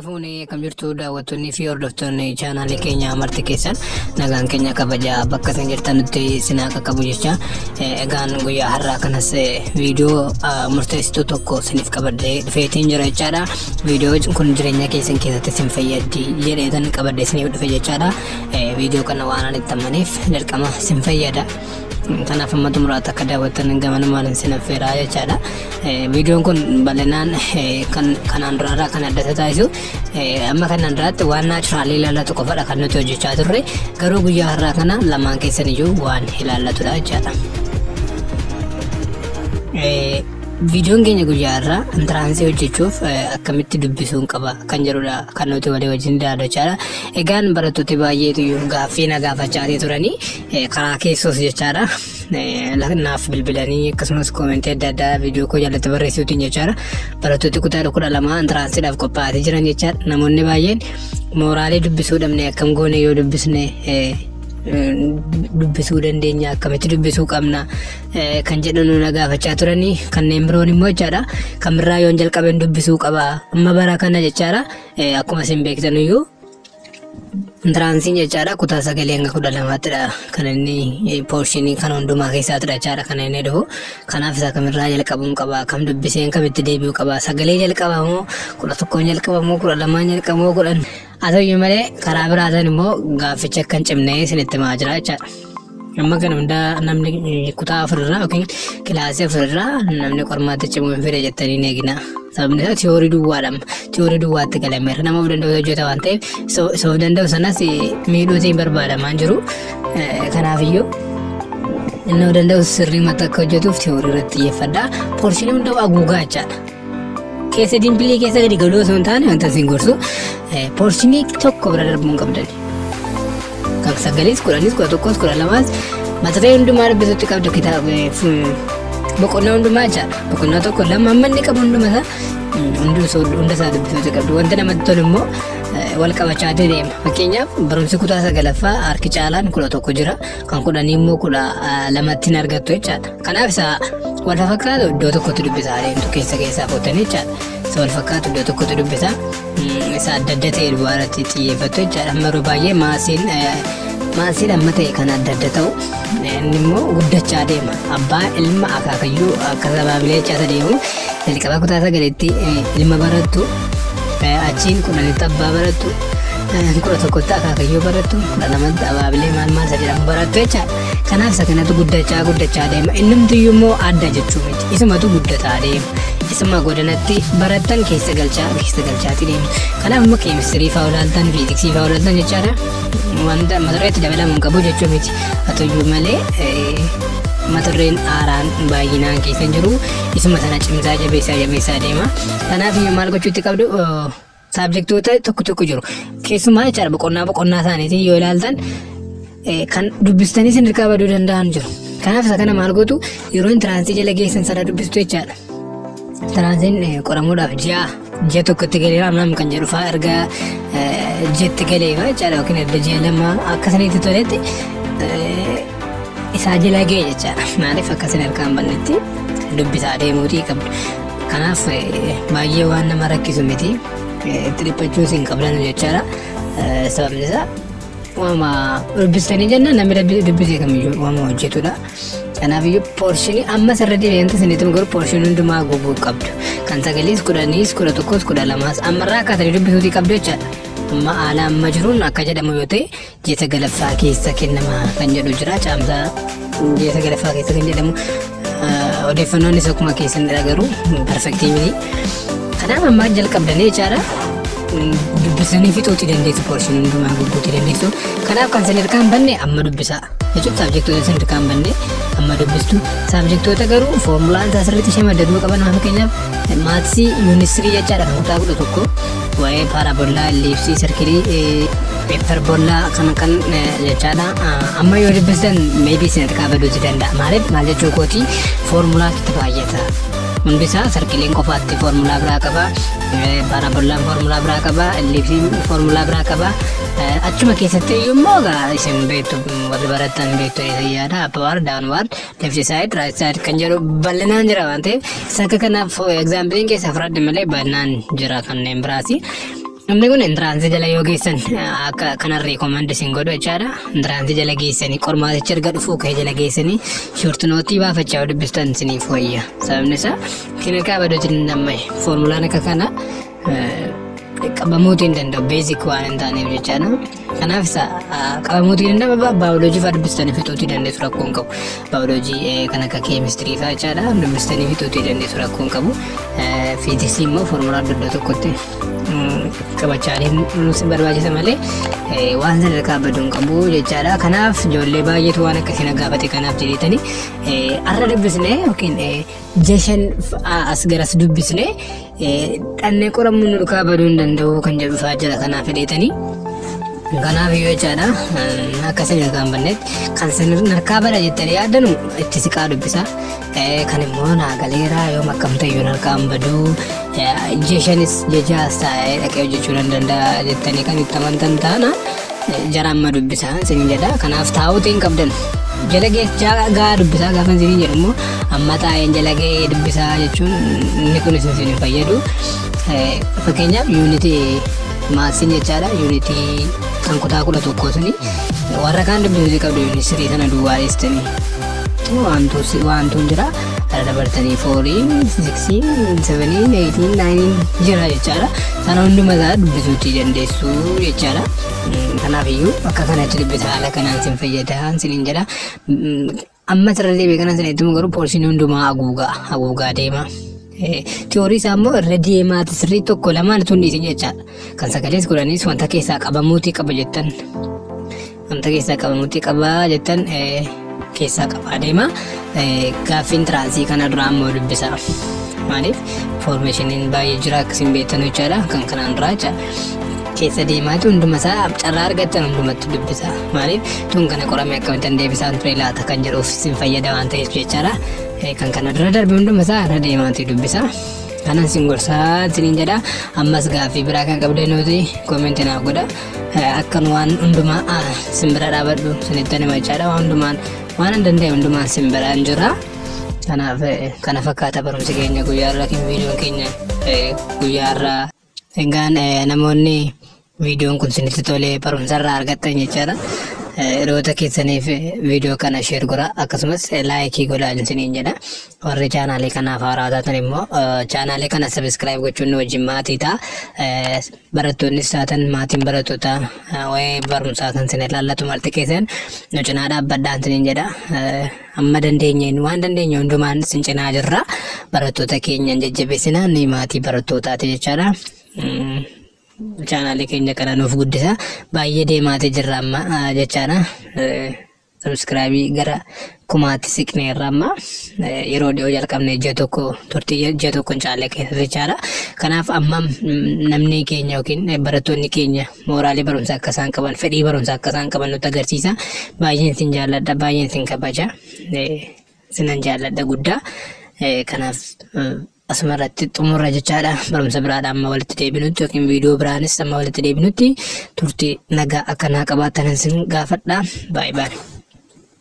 Harka fuunee akkam jirtu, daawwattoonnii fi hordoftoonni chaanaalii keenya marti keessan? Nagaan keenya kabajaa bakka isin jirtanitti isin haa qaqqabu jecha. Egaan guyyaa har'aa kanas viidiyoo murteessituu tokko isiniif qabadhee dhufeetiin jira jechaadha. Viidiyoo kun jireenya keessan keessatti isin fayyaddi jedheetan qabadhee isiniif dhufe jechaadha. Viidiyoo kana waan ani itti amaneef dirqama isin fayyada. Kanaaf amma xumuraatti akka daawwattan gamanumaan isin affeeraa jechaadha. Viidiyoon kun bal'inaan kan kanaan duraarraa kan adda isa taasisu, amma kanaan duraatti waan naturalii ilaallatu qofadha kan nuti hojjechaa turre, garuu guyyaa har'aa kana lamaan keessan iyyuu waan ilaallatudha jechaadha. Viidiyoon keenya guyyaa har'aa entrance hojjechuuf akkamitti dubbisuun qaba kan jedhudha kan nuti walii wajjin ilaallu jechaadha. Egaan barattooti baay'eetu iyyuu gaaffii na gaafachaa turanii, karaa keessoos jechaadha. Naaf bilbilanii, akkasumas commentii adda addaa viidiyoo koo jalatti barreessuutiin jechaadha. Barattooti kutaa 12 entranceiidhaaf qophaa'aa jiran jechaadha. Namoonni baay'een mooraalee dubbisuu dhabne, akkam goone yoo dubbisne dubbisuu dandeenya, akkamitti dubbisuu qabna kan jedhan na gaafachaa turanii, kanneen biroon immoo jechaadha kamirraa yoon jalqabeen dubbisuu qaba amma bara kana jechaadha. Akkuma isin beektan iyyuu entranceiin jechaadha kutaa 9 hanga 12ttidha kan inni portionii kan hundumaa keessaatidha jechaadha kan inni dhufu. Kanaaf isa kamirraa jalqabuun qaba, kam dubbiseen kamitti deebi'uu qaba, sagalee jalqabamoo, 11n jalqabamoo, 12n jalqabamoo, 10 haa ta'uyyuu malee, karaa biraatiin immoo gaafficha akka hin cimne isinitti himaa jira jechaadha. Amma kana hundaa namni kutaa afurirraa yookiin kilaasii afurirraa namni qormaata cimuu hin fedhe jettanii hin eegina. Sababni isaa theory duwwaadha. Theory duwwaatti galameera. Nama of danda'u hojjeta waan ta'eef isa of danda'u sanas miidhuutiin barbaadamaa jiru. Kanaafiyyuu inni of danda'u sirriimatti akka hojjetuuf theory irratti xiyyeeffadha. Portionii hunda haguugaa jechaadha. Keessa deeply keessa gadi galuu osoo hin taane, wanta isin gorsu portionii tokko bira darbuu hin qabdan. Kan sagaliis, 10s, 11s, 12s, mata duree hundumaa dubbisuutti qabdu, kitaaba boqonnaa hundumaa jechaadha. Boqonnaa tokko, lama, amma inni qabu hunduma isaa hunda isaa dubbisuutti qabdu. Wanta namatti tolu immoo wal qabachaa deema. Fakkeenyaaf barumsi kutaa sagalaffaa harki caalaan 11 jira. Kan 10 immoo 12tti hin argattu jechaadha. Kanaaf isa wal fakkaatu iddoo tokkotti dubbisaa adeemtu, keessa keessaa fuutanii jechaadha. Isa wal fakkaatu iddoo tokkotti dubbisaa. Isa adda adda ta'e duwwaa irratti xiyyeeffattu jechaadha. Amma yeroo baay'ee mathsiin amma ta'e kan adda adda ta'u inni immoo guddachaa deema. Abbaa, ilma, akaakayyuu akka sabaabilee jechaa deemu. Jalqaba kutaa sagaleetti ilma barattu, achiin 10tti abbaa barattu, 11tti akaakayyuu barattu, 12tti abaabilee maal maal isa jedhamu barattu jechaadha. Kanaaf isa kanatu guddachaa guddachaa deema. Innumtiyyuu immoo adda jechuu miti. Isumatu guddataa deema. Isuma godinatti barattan keessa galchaa keessa galchaati deema. Kanaaf immoo chemistry fa'aa ilaaltan, fiiziksii fa'aa ilaaltan jechaadha. Wanta mata dureetti dabalamu hin qabu jechuu miti. Haa ta'uyyuu malee mata dureen haaraan baay'inaan keessa hin jiru. Isuma sana cimsaa jabeessaa jabeessaa deema. Kanaaf iyyuu maal gochuutti qabdu, subjectoota tokko tokko jiru. Keessumaa jechaadha boqonnaa boqonnaa isaaniitiin yoo ilaaltan kan dubbistanii isin dirqaa baduu danda'an jiru. Kanaaf isa kana maal gootu, yeroo entrance jala geessan sana dubbistu jechaadha. Entranceiin qoramuudhaaf ji'a tokkotti galeera amnam kan jedhu fa'aa, erga ji'atti galeera jechaadha, yookiin erga ji'a 2 akka sanitti toletti isaa jala ga'e jechaadha. Maaliif akka isin harkaan bannetti dubbisaa deemuutii qabdu. Kanaaf baay'ee waan nama rakkisu miti. Itti dhiphachuus hin qabdan jechaadha. Sababni isaa waama dubbistanii jennaan namni dubbisee kamiyyuu waama hojjetudha. Kanaaf iyyuu portionii amma sirra deebi'anti isinitti garuu portionii hundumaa guubuu qabdu. Kan sagaliis, 10s, 11s, 12s ammarraa akkaatanii dubbisuutii qabdu jechaadha. Amma haala amma jiruun akka jedhamu yoo ta'e ji'a sagalaffaa keessa kennama kan jedhu jira. Caamsaa ji'a sagalaffaa keessa kan jedhamu odeeffannoon isa akkuma keessanidha, garuu perfectii miti. Kanaaf ammaa jalqabdanii jechaadha. Dubbisanii fixuutii dandeessu, portionii hundumaa guutuutii dandeessu. Kanaaf kan isin harkaan banne amma dubbisaa. Jechuun subjectoota isin harkaan banne amma dubbistu. Subjectoota garuu formulaan isaa sirriitti shamadaduu qaban, fakkeenyaaf mathsii unit 3 jechaadha kan kutaa 11, waa'ee parabola, ellipse, circle, hyperbola kan kan jechaadha. Amma yoo dubbistan maybe isin harkaa baduuti danda'a. Maaliif, maal jechuu kooti, formulaatu baay'ata. Hundi isaa circleiin qofaatti formula biraa qaba. Parabolaan formula biraa qaba. Ellipseiin formula biraa qaba. Achuma keessatti iyyuu immoo egaa isin beektu, warri barattan beektu yaada, upward, downward, left side, right side kan jedhu bal'inaan jira waan ta'eef, isa akka kanaaf exampleiin keessaa fudhadhe malee bal'inaan jira kanneen biraasi. Namni kun entrance jala yoo geessan akka kanan recommend isin godhu jechaadha. Entrance jala geessanii, qormaaticha erga dhufuu ka'e jala geessanii short note baafachaa yoo dubbistan isiniif wayya. Sababni isaa kinikaa baduutiin namma foormulaan akka kana qabamuutii hin danda'u, basic waan hin taaneef jechaadha. Kanaaf isa qabamuutii hin danda'u. Baayoloojii fa'aa dubbistanii fixuutii dandeessu, rakkoo hin qabu. Baayoloojii kan akka keemistirii fa'aa jechaadha, dubbistanii fixuutii dandeessu, rakkoo hin qabu. Fiiziksii immoo foormulaa adda addaa tokkotti qabachaa deemuu barbaachisa malee waan sadarkaa baduu hin qabu jechaadha. Kanaaf ijoollee baay'eetu waan akkasii na gaafate. Kanaaf jedheetanii har'a dubbisnee yookiin ji'a 5 as garas dubbisnee dhannee qoramuu nu dukaa baduu hin danda'u kan jedhu fa'aa jira. Kanaaf jedheetanii. Kanaaf iyyuu jechaadha, akka isin harkaa hin bannetti kan isin harkaa bada jettanii yaaddanu itti siqaa dubbisa. Kan immoo naa galeera, yoom akkam ta'e harkaa hin baduu, ji'a 5s ji'a 6s taa'ee dhaqee hojjechuu nan danda'a jettanii kan itti amantan taana jara amma dubbisaa isin jedha. Kanaaf taa'uutii hin qabdan. Jala geechaa gaa dubbisaa gaafa isin jedhu immoo amma taa'een jala ga'ee dubbisaa jechuun inni kun isin hin fayyadu. Fakkeenyaaf unit mathsiin jechaadha, unit kan kutaa 11 suni warra kaan dubbisuu qabdu, unit 3 sana duwwaa dhiistanii wantuun jira kana dabartanii fouriin, sixiin, seveniin, eightiin, nineiin jira jechaadha. Sana hunduma isaa dubbisuutii dandeessu jechaadha. Kanaaf iyyuu akka kanatti dubbisa, haala kanaan sin fayyada sinin jedha. Amma sirra deebi'ee kana sin itti garuu portion hundumaa haguugaa deema. Theory isaa immoo irra deemaati sirrii tokko lamaan tun dhiisin jechaadha. Kan sagalees 10s wanta keessaa qabamuutii qaba jettan. Wanta keessaa qabamuutii qaba jettan keessaa qabaa deema. Gaaffii entrance kana duraa immoo dubbisa. Maaliif formationiin baay'ee jira akkasiin beektan jechaadha. Kan kanaan duraa jechaadha. Keessa deemaati hunduma isaa carraa argattan hundumatti dubbisa. Maaliif tun kana qorame akkamittan deebisaan ture laata kan jedhuuf isin fayyada waan ta'eef jechaadha. Kan kana dura darbe hunduma isaa irra deemaati dubbisa. Kanan sin gorsaa isiniin jedha. Ammas gaaffii biraa kan qabdan nuti comment naaf godha. Akkan waan hundumaa sin bira dhaabadhu isinitti hima jechaadha. Waan hundumaan waan hin danda'e hundumaan sin biraan jira. Kanaaf kana fakkaata barumsi keenya guyyaa irraa, viidiyoon keenya guyyaa irraa. Egaan namoonni viidiyoon kun isinitti tolee barumsa irraa argattan jechaadha. Hiriyoota keessaniif viidiyoo kana share godhaa, akkasumas like godhaa isiniin jedha. Warri chaanaalii kanaaf haaraa taatan immoo chaanaalii kana subscribe gochuun nu wajjin maatii ta'a. Barattoonnis taatan, maatiin barattootaa, waa'ee barumsaa kan isin ilaallatu marti keessan nu cinaa dhaabbadhaa isiniin jedha. Amma dandeenyeen waan dandeenye hundumaan isin cinaa jirra. Barattoota keenya jajjabeessina, ni maatii barattootaati jechaadha. Chaanaalii keenya kana nuuf guddisa. Baay'ee deemaatee jirra amma jechaadha. Subscribe gara kumaatti siqneerra amma, yeroo dhiyoo jalqabne, ji'a tokko turtii ji'a tokko hin caalle keessa jechaadha. Kanaaf amma namni keenya yookiin barattoonni keenya morale barumsaa akka isaan qaban, fedhii barumsaa akka isaan qaban nutti agarsiisa. Baay'een isin jaalladha, baay'een isin kabaja. Isinan jaalladha guddaa. Kanaaf asuma irratti xumurra jechaadha. Barumsa biraadhaan amma walitti deebinutti yookiin viidiyoo biraanis amma walitti deebinutti turtii nagaa akkanaa qabaatan isin gaafadha. Baay'ee baay'ee.